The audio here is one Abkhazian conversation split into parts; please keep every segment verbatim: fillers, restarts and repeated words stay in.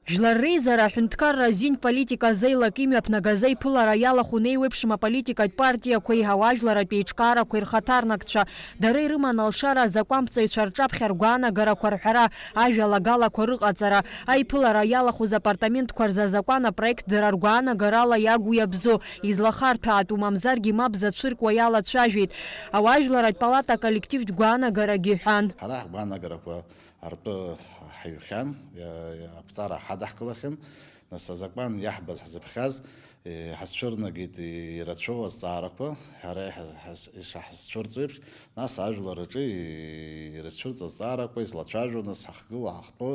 Жәлар реизара аҳәынҭқарра азин политика азы еилак имҩаԥнагаз аиԥылара иалахәын еиуеиԥшым аполитикатә партиақәеи ауаажәларратә еиҿкаарақәеи рхаҭарнакцәа. Дара ирыман алшара азакәанԥҵаҩцәа рҿаԥхьа ргәаанагарақәа рҳәара, ажәалагалақәа рыҟаҵара. Аиԥылара иалахәыз апартаментқәа рзы азакәан апроект дара ргәаанагарала иагу иабзоу, излахарҭәаатәу мамзаргьы мап зацәыркуа иалацәажәеит. Ауаажәларратә палата аколлективтә гәаанагарагьы иҳәан. Ҳара ҳгәаанагарақәа артәы ҳаҩхьан, иа-, иа-, аԥҵара ҳадаҳкылахьан. Нас азакәан иаҳбаз, ҳзыԥхьаз, е, ҳазцәырнагеит ирацәоу азҵаарақәа, ҳара иҳаз-, ҳаз-, ишаҳзцәырҵуеиԥш, нас ажәлар рҿы и-, ирызцәырҵуа азҵаарақәа излацәажәо, нас ҳахгыло, ҳахтәо,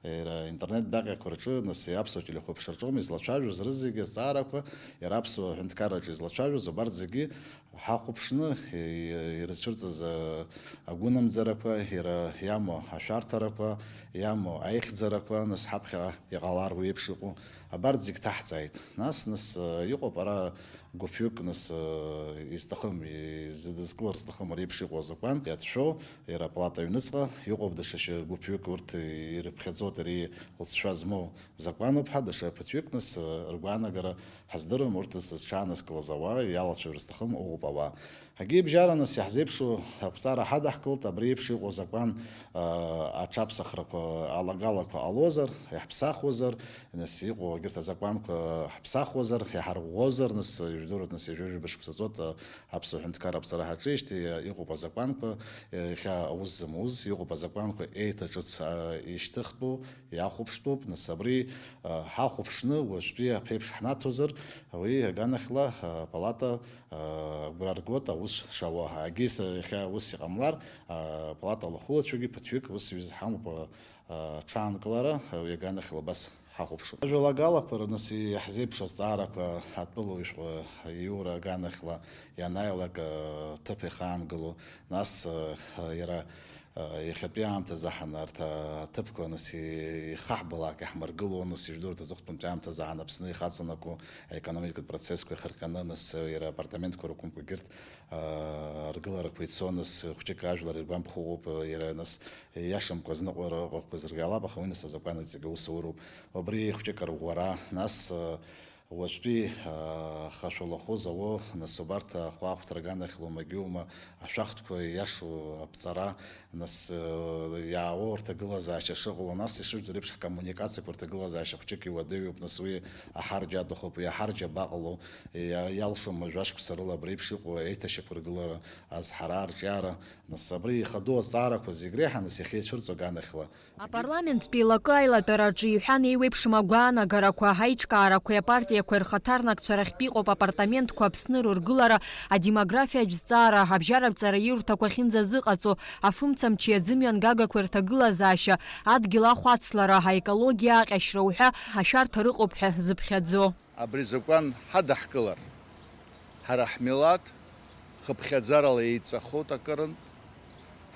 иара интернет баҟьақәа рҿы, нас аԥсуа телехәаԥшра рҿоума излацәажәоз, рызегьы азҵаарақәа, иара аԥсуа ҳәынҭқарраҿы излацәажәоз, абарҭ зегьы ҳахәаԥшны, и-, ирызцәырҵыз, а, агәынамӡарақәа, иара иамоу ашәарҭарақәа, иамоу аихьӡарақәа, нас ҳаԥхьаҟа иҟалар уи еиԥш иҟоу, абарҭ зегь ҭаҳҵааит. Нас, нас, а, иҟоуп ара гәыԥҩык, нас, а, изҭахым, изыдызкылар зҭахым ари еиԥш иҟоу азакәан иацәшәо, иара аплата аҩныҵҟа иҟоуп даҽа шьа-, гәыԥҩык, урҭ ирыԥхьаӡоит ари лҵшәа змоу закәануп ҳәа, даҽа ԥыҭҩык, нас, а, ргәаанагара ҳаздыруам, урҭ зҽааназкылаз ауаа иалацәажәар зҭахым ыҟоуп ауаа. Ҳагьеибжьараны иаҳзеиԥшу ақәҵара ҳадаҳкылт, абри еиԥш иҟоу азакәан, аа, аҽаԥсахрақәа алагалақәа ҟалозар, иаҳԥсахуазар, нас иҟоу егьырҭ азакәанқәа ҳԥсахуазар, иаҳарӷәӷәозар, нас ижәдыруеит, нас ҩажәа шықәса ҵуеит, аԥсуа ҳәынҭқарра аԥҵара ҳаҿижьҭеи иҟоуп азакәанқәа, иахьа аус зымуз, иҟоуп азакәанқәа еиҭа ҿыц, аа, ишьҭыхтәу, иахәаԥштәуп, нас абри, аа, ҳахәаԥшны уажәтәи аԥеиԥш ҳнаҭозар, уи аганахьла, апалата агәра ргоит аус шауа. Егьыс иахьа ус иҟамлар, апалата алахәылацәагьы ԥыҭҩык ус ҩыза ҳамоуп, аҽаанкылара, уи аганахьала абас ҳахәаԥшуп. Ажәалагалақәа рныс иаҳзеиԥшу азҵаарақәа атәылауаҩ шәҟәы иура аганахьла ианааилак, ҭыԥ иахаангыло, нас, иара Иахьатәи аамҭазы ҳанарҭ аҭыԥқәа, нас, ихаҳбалак иаҳмыргыло, нас, ижәдыруеит, аҵыхәтәантәи аамҭазы ҳан Аԥсны ихаҵанаку аекономикатә процессқәа ихырҟьаны, нас, иара апартаментқәа ракәымкәа егьырҭ, а, ргыларақәа ицо, нас, хәҷык ажәлар иргәамԥхо ыҟоуп, иара, нас, иашамкәа азныҟәара ыҟақәаз ргәы иалап, аха уи, нас, азакәан иҵегь аус ауроуп. Убри хәҷык арӷәӷәара, нас, а, Уаҵәтәи, аа, хашәалахәы зауа, нас, убарҭ ахәаахәҭра аганахьла умагьы-ума ашәахтәқәа иашоу аԥҵара, нас, э, иаауа урҭагылазаашьа шыҟало, нас, ишыжәдыруа реиԥш, ҳкоммуникациақәа рҭагылазаашьа хәҷык иуадаҩуп, нас, уи аҳарџьа аҭахуп, уи аҳарџьа абаҟало, иа-, иалшома жәашықәса рыла абри еиԥш иҟоу аиҭашьақәыргылара, азҳара, арҿиара, нас, абри ихадоу азҵаарақәа зегь реиҳа, нас, иахьеицәырҵо аганахьла. Апарламенттә еилакы аилатәараҿы иҳәан еиуеиԥшым агәаанагарақәа, аиҿкаарақәеи апартиақәеи рхаҭарнакцәа рахьтә иҟоуп апартаментқәа Аԥсны рыргылара, адемографиатә зҵаара, абжьаратә ҵараиурҭақәа ахьынӡазыҟаҵо, афымцамчи аӡымҩангагақәеи рҭагылазаашьа, адгьыл ахәацлара, аекологиа аҟьашьра уҳәа ашәарҭа рыҟоуп ҳәа зыԥхьаӡо. Абри азакәан ҳадаҳкылар, ҳара ҳмилаҭ хыԥхьаӡарала еиҵахоит акырынтә.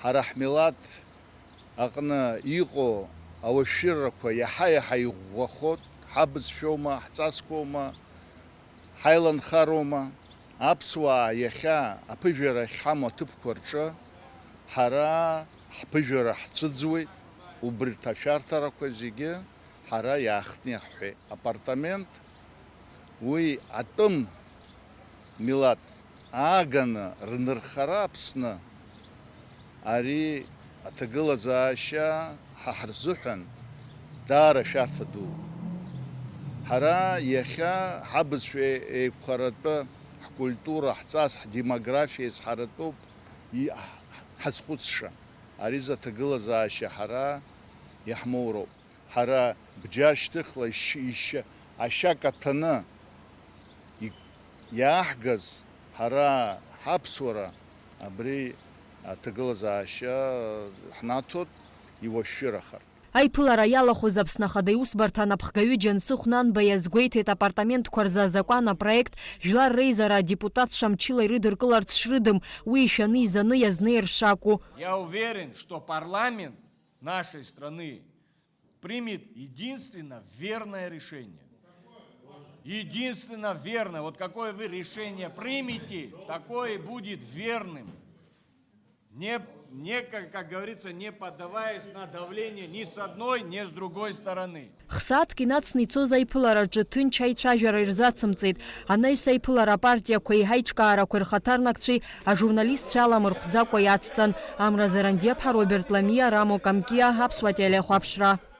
Ҳара ҳмилаҭ аҟны иҟоу ауашәшәырақәа иаҳа-иаҳа иӷәӷәахоит, ҳабызшәоума, ҳҵасқәоума, ҳаиланхароума. Аԥсуаа иахьа аԥыжәара ахьҳамоу аҭыԥқәа рҿы ҳара ҳԥыжәара ҳцәыӡуеит, убарҭ ашәарҭарақәа зегьы ҳара иаахтны иаҳҳәеит. Апартамент уи атәым милаҭ ааганы рнырхара Аԥсны, ари аҭагылазаашьа ҳа ҳрзыҳәан даара шәарҭа дууп. Ҳара иахьа ҳабызшәа еиқәхаратәы, ҳкультура, ҳҵас, ҳдемографиа изҳаратәуп и-, ҳазхәыцша. Ари изы аҭагылазаашьа ҳара иаҳмоуроуп. Ҳара бџьар шьҭыхла ишь-, ишьа-, ашьа каҭәаны и-, иааҳгаз ҳара ҳаԥсуара абри аҭагылазаашьа ҳнаҭоит, иуашәшәырахар. Аиԥылара иалахәыз Аԥсны Ахада Иусбарҭа анапхгаҩы Џьансыхә Нанба иазгәеиҭеит апартаментқәа рзы азакәан апроект Жәлар реизара адепутатцәа мчыла ирыдыркыларц шрыдым, уи ишәаны изаны иазнеир шакәу. Я уверен, что парламент нашей страны примет единственно верное решение. Единственно верное. Вот какое вы решение примете, такое будет верным. Не, Не, как, как говорится, не поддаваясь на давление ни с одной, ни с другой стороны. Хсааҭк инацны ицоз аиԥылараҿы ҭынч аицәажәара ирзацымҵеит. Анаҩс аиԥылара апартиақәа еиҳа аиҿкаарақәа рхаҭарнакцәеи ажурналистцәеи аламырхәӡакәа иацҵан. Амра Зарандиаԥҳа, Роберт Ламиа, Рамо Камкиа, Аԥсуа телехәаԥшра.